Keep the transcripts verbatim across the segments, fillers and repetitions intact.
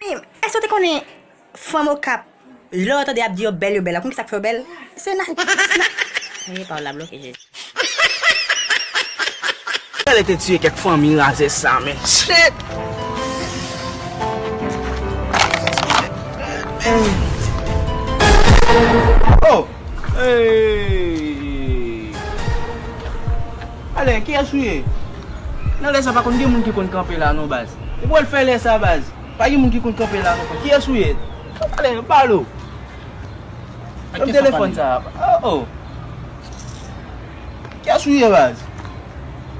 Èske w te konnen fanm Okap, lè w tande y ap di yo bèl, yo bèl la, konn kisa k fè yo bèl? Se na, se na. Ey, pa w la bloke, Jezi. Talè te tiye kèk fanmi razè sa, men. Shit! Oh! Hey! Alè, kiyès ou ye? Nan lè sa pa konn gen moun ki konn kanpe la non, baz. Depi w al fè lè sa, baz, pa gen moun ki konn kanpe la non. Kiyès ou ye? Alè, pale w. Nan telefòn sa. Oh, oh. Kiyès ou ye, baz?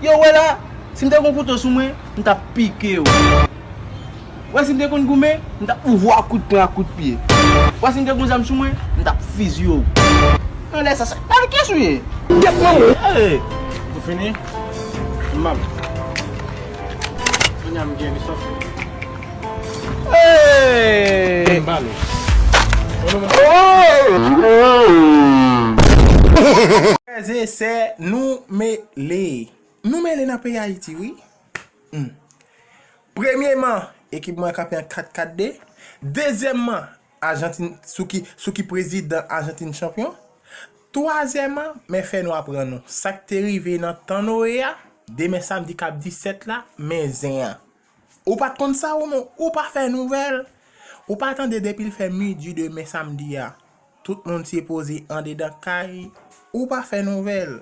Yo, wè la, si m te gon kouto sou mwen, m t ap pike w. Wè, si m te konn goumen, m t ap ouvri w ak kout pwen, ak kout pye. Wè, si m te gon zam sou mwen, m t ap fizye w. Nan lè sa, sa, gade kiyès ou ye? Gèt manman w. Hey! Ou fini? M mal. Kounye a m gen li sòf. Hey! M pale. Frè e sè, nou mele. Nou mele nan peyi Ayiti, wi. Hmm. Premyeman, ekip mwen kanpe an kat kat de. Dezyèmman, Ajantin, sou ki, sou ki prezidan Ajantin chanpyon. Twazyèmman, men fè nou aprann nou. Sa k te rive nan tan Noye a, demen samdi k ap disèt la, men zen an. Ou pa t konn sa ou menm, ou pa fè nouvèl. Ou pa tande depi l fè midi demen samdi a, tout moun sipoze andedan kay, ou pa fè nouvèl.